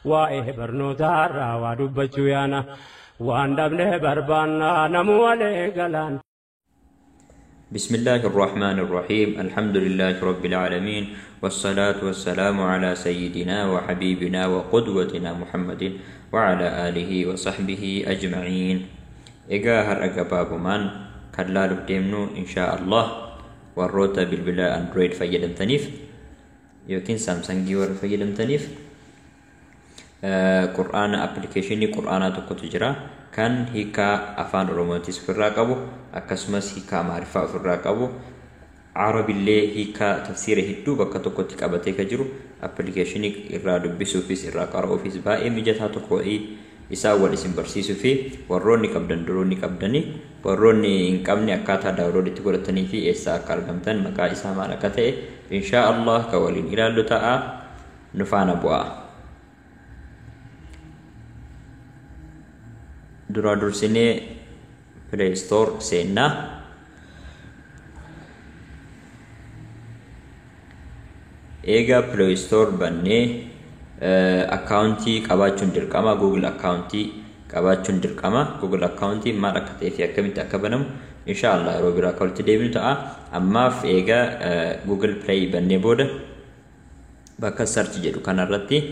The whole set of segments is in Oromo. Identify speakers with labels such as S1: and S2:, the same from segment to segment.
S1: Waa'ee barnootaarraa waa dubbachuu yaana. Waan dhabne barbaanna namuu walee galaan.
S2: بسم الله الرحمن الرحيم، الحمد لله رب العالمين، والصلاة والسلام على سيدنا وحبيبنا وقدوتنا محمد وعلى آله وصحبه أجمعين. Egaa har'a gabaabumaan kan laaluuf deemnu inshaa Allah warroota bilbila Android fayyadamtaniif yookiin Samsungii warra fayyadamtaniif, qur'aana appilikeeshinii qur'aanaa tokkotu jira kan hiikaa afaan Oromootis ofirraa qabu, akkasumas hiikaa Amaariffaa ofirraa qabu, Arabillee hiikaa tafsiira hedduu bakka tokkotti qabatee kan jiru, appilikeeshinii irraa dubbisuufis irraa qara'uufis baay'ee mijataa tokko isaa wal isin barsiisuu fi warroonni qabdan duruu ni qabdanii, warroonni hin qabne akkaataa download itti godhatanii fi eessaa akka argamtan, maqaa isaa maal akka ta'e inshaa Allah kan waliin ilaallu ta'a. Nu faana bu'aa. Duraa dursinee Play Store seennaa. Eega Play Store bannee akkaawuntii qabaachuun dirqama, Google akkaawuntii qabaachuun dirqama. Google akkaawuntii maal akka ta'ee fi akkamitti akka banamu insha Allah yeroo biraa akka walitti deebinu ta'a. Ammaaf eega Google Play bannee booda bakka search jedhu kanarratti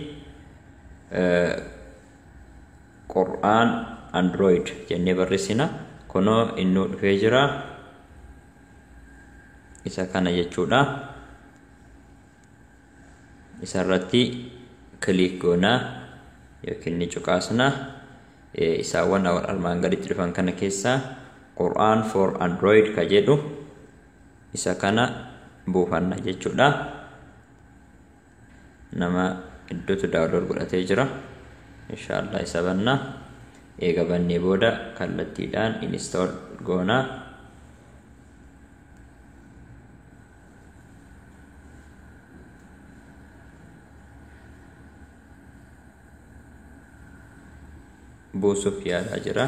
S2: Qur'aan Android jennee barreessina. Kunoo innuu dhufee jira. Isa kana jechuudha. Isa irratti click goonaa yookiin ni cuqaasna. Isaawwan armaan gaditti dhufan kana keessaa Qur'aan for Android ka jedhu isa kana buufanna jechuudha. Nama iddootu download godhatee jira. Inshaallah isa banna. Eega bannee booda kallattiidhaan install goonaa. Buusuuf yaalaa jira.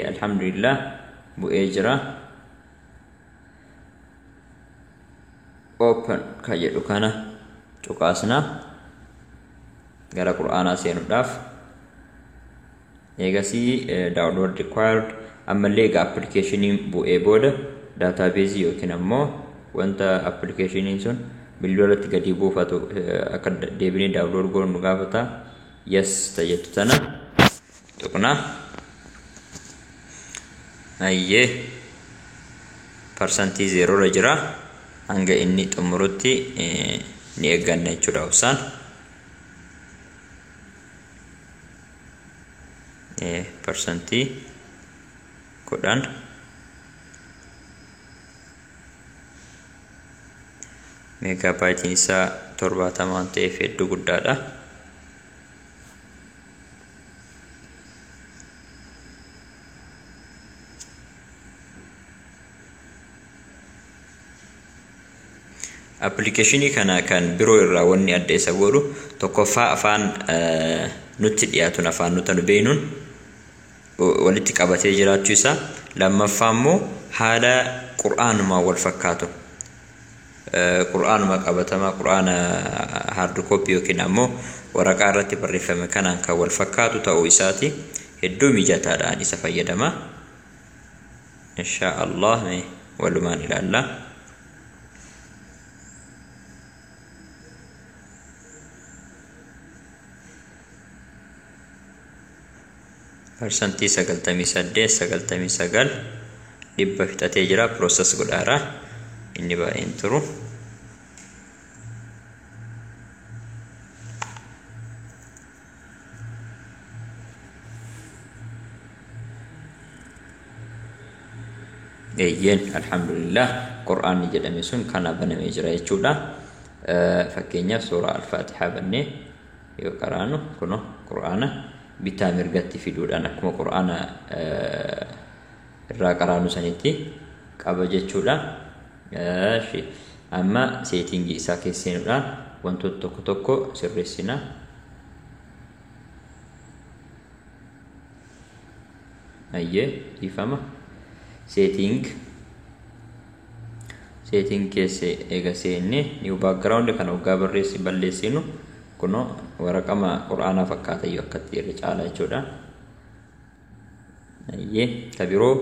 S2: Alhamdulillah, bu'ee jira. Open ka jedhu kana cuqaasna gara qur'aanaa seenuudhaaf. Eegasii download required. Ammallee egaa appilikeeshiniin bu'ee booda daataabeezii yookiin ammoo wanta appilikeeshiniin sun bilbila irratti gadi buufatu akka deebinee download goonu nu gaafata. Yes tajettu tana tuqna. Ayyee, parsantii zeeroorra jira. Hanga inni xumurutti ni eegganna jechuudha obsaan. 10%, meegaabaayitiin isaa 70 waan ta'eef hedduu guddaadha. Appilikeeshinii kana kan biroo irraa wanni adda isa godhu tokkoffaa afaan nutti dhiyaatuun, afaan nuti nu beeknuun walitti qabatee jiraachuu isaa, lammaffaa immoo haala qur'aanumaa wal fakkaatu, qur'aanuma qabatamaa, qur'aana hard copy yookiin ammoo waraqaa irratti barreeffame kanaan kan wal fakkaatu ta'uu isaati. Hedduu mijataadhaan isa fayyadama. Inshaa Allah walumaan ilaalla. 98%, 99, 100 fixatee jira. Process godhaara, inni baay'een turu. Eeyyeen, alhamdulillah, qur'aanni jedhame sun kana banamee jira jechuudha. Fakkeenyaaf suuraa Alfaatihaa bannee yoo qaraanu, kuno qur'aana bitaa mirgatti fiduudhaan akkuma qur'aana irraa qaraanu sanitti qaba jechuudha. Amma seetingii isaa keessa seenuudhaan wantoota tokko tokko sirreessina. Ayyee, dhiifama. Setting, setting keessa eega seenne, new background kana waggaa barreessi balleessinu, kunoo waraqama qur'aanaa fakkaata iyyuu akkatti irra caala jechuudha. Ayyee, ka biroo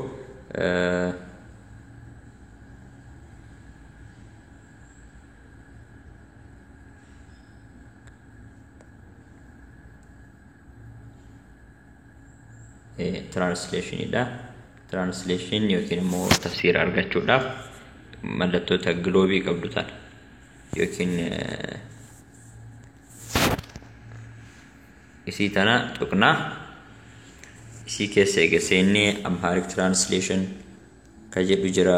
S2: translationidha. Translation yookiin immoo tafsiira argachuudhaaf mallattoota giloobii qabdu tana yookiin isii tana tuqnaa. Isii keessa eega seennee, Amharic translation ka jedhu jira.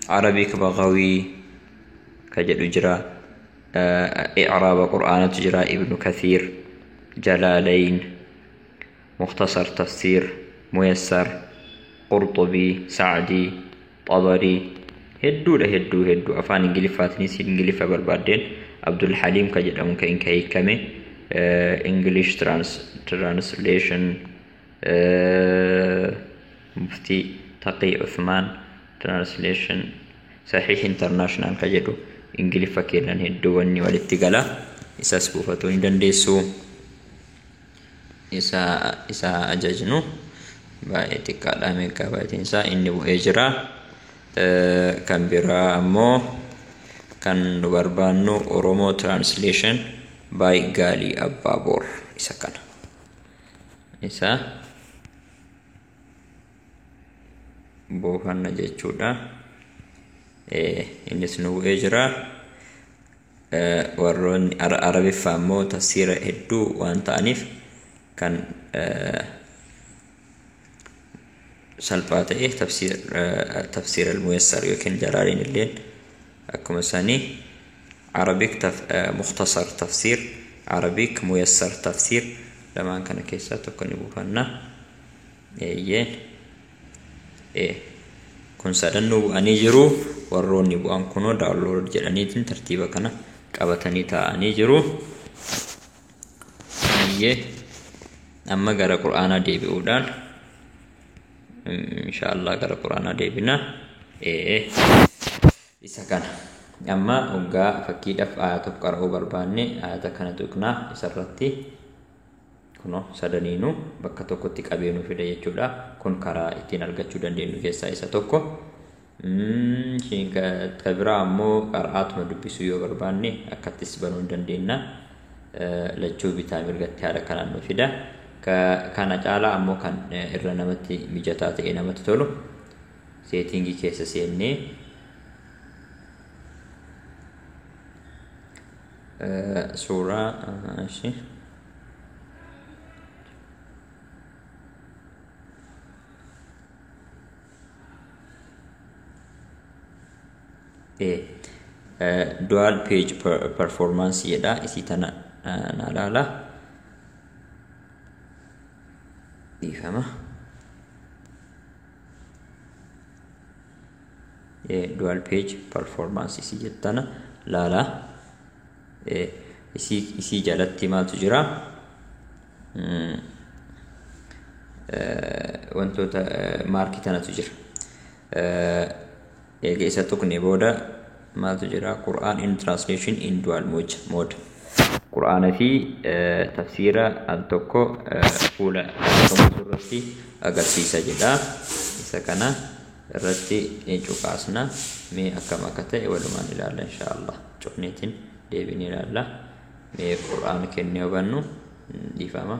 S2: Arabic Baghawi ka jedhu jira. I'raaba Qur'aanatu jira, Ibnu Kathiir, Jalaalayn, Mukhtasar Tafsiir, Muyassar, Qurxubii, Sacdii, Xabarii, hedduudha, hedduu hedduu. Afaan Ingiliffaatiinis Ingiliffa barbaaddeen Abdul Haliim ka jedhamu ka inka hiikame English translation, Muftii Taqii Uthmaan translation, Sahih International ka jedhu Ingiliffa kennan hedduu wanni walitti gala, isas buufatuu ni dandeessu. Isa ajajnu baay'ee xiqqaadha, megabyteiin isaa inni bu'ee jira. Kan biraa ammoo kan nu barbaannu Oromoo translation by Gaalii Abbaaboor, isa kana isa buufanna jechuudha. Innis nu bu'ee jira. Warroonni Arabiffaa immoo tafsiira hedduu waan ta'aniif kan salphaa ta'e tafsiir al-muyassar yookiin Jalaaliin illeen akkuma sanii Arabic mukhtasar tafsiir, Arabic muyassar tafsiir, lamaan kana keessaa tokko ni buufanna. Eeyyeen, kun sadannuu bu'anii jiru. Warroonni bu'an kunoo download jedhaniitiin tartiiba kana qabatanii taa'anii jiru. Eeyyee, amma gara qur'aanaa deebi'uudhaan, inshaallah gara qur'aanaa deebina. Isa kana amma hoggaa fakkiidhaaf aaya tokko qara'uu barbaanne, ayata kana tuqnaa. Isarratti kunoo sadaniinuu bakka tokkotti qabee nu fida jechuudha. Kun karaa ittiin argachuu dandeenyu keessaa isa tokko. Ka biraa ammoo qara'aatuma dubbisuu yoo barbaanne akkattis banuu ni dandeenya. Lachuu bitaa mirgatti haala kanaan nu fida. Kana caalaa ammoo kan irra namatti mijataa ta'e, namatti tolu, settingii keessa seennee suuraa ishee dual page performance jedha, isii tana na laala. Dhiifama, dual page performance isii jettana laala. Isii jalatti maaltu jira? Wantoota maarkii tanatu jira. Eega isa tuqne booda maaltu jira? Quran in translation in dual mode, Qur'aana fi tafsiira al tokko fuula irratti agarsiisa jedha. Isa kana irratti ni cuqaasna. Mee akkam akka ta'e walumaan ilaalla, inshaallah. Cufneetiin deebinee ilaalla. Mee Qur'aana kennee hubannu. Dhiifama,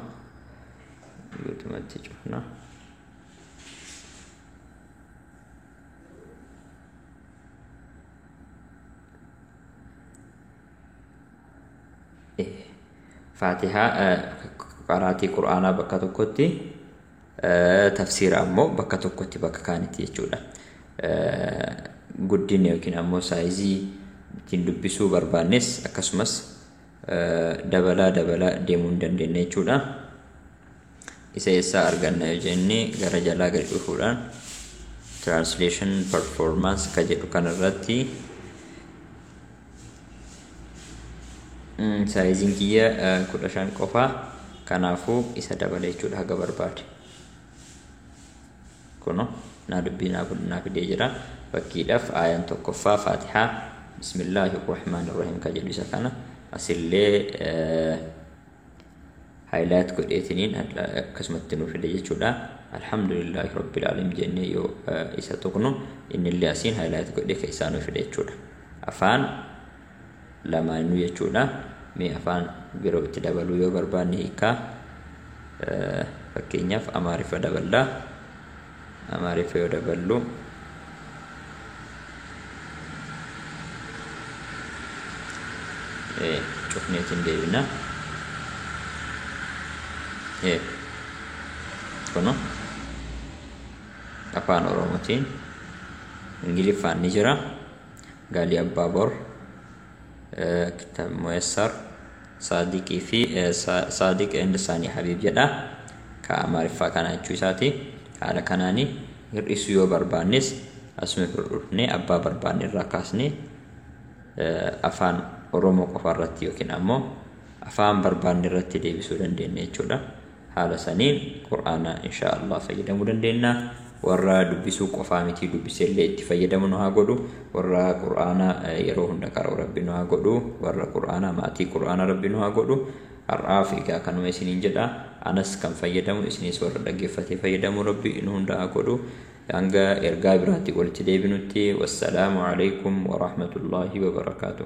S2: guutumatti cufna. Faatihaa qaraatii qur'aanaa bakka tokkotti, tafsiira ammoo bakka tokkotti, bakka kaanitti jechuudha. Guddina yookiin ammoo sizeii ittiin dubbisuu barbaannes akkasumas dabalaa dabalaa deemuu hin dandeenya jechuudha. Isa eessaa arganna yoo jenne, gara jalaa gadi dhufuudhaan translation performance ka jedhu kanarratti Saayiziin kiyya 15 qofaa, kanaafuu isa dabala jechuudha haga barbaade. Kuno naa dubbii naa fidee jira. Fakkiidhaaf aayaan tokkoffaa Faatihaa Bismillaahi Rahmaani Rahiim ka jedhu isa kana asillee highlight godheetiniin akkasumatti nu fide jechuudha. Alhamdulillaahi Rabbil Aalamiin jennee yoo isa tuqnu innillee asiin highlight godhee keessaa nu fide jechuudha. Afaan lamaanuu jechuudha. Mee afaan biroo itti dabaluu yoo barbaanne hiikaa, fakkeenyaaf Amaariffa daballaa. Amaariffa yoo daballu cufneetiin deebina. Kuno afaan Oromootiin, Ingiliffaan ni jira. Gaalii Abbaa Bor, kitaaba Muyassar, Saadiqii fi Saadiq and Saanii Habiib jedha. Ka Amaariffaa kana jechuu isaati. Haala kanaani hir'isuu yoo barbaannes asuma bira dhufnee abbaa barbaanne irraa kaasnee afaan Oromoo qofa irratti yookiin ammoo afaan barbaanne irratti deebisuu dandeenya jechuudha. Haala saniin Qur'aana insha Allah fayyadamuu dandeenya. Warra dubbisuu qofaa miti, dubbiseellee itti fayyadamu nu haa godhu. Warra Qur'aana yeroo hunda qara'u Rabbi nu haa godhu. Warra Qur'aana maatii Qur'aana Rabbi nu haa godhu. Har'aaf egaa kanuma isiniin jedha. Anas kan fayyadamu, isinis warra dhaggeeffatee fayyadamu Rabbi nu hunda haa godhu. Hanga ergaa biraatti walitti deebinutti, wassalaamu alaikum warahmatullaahi wabarakaatuh.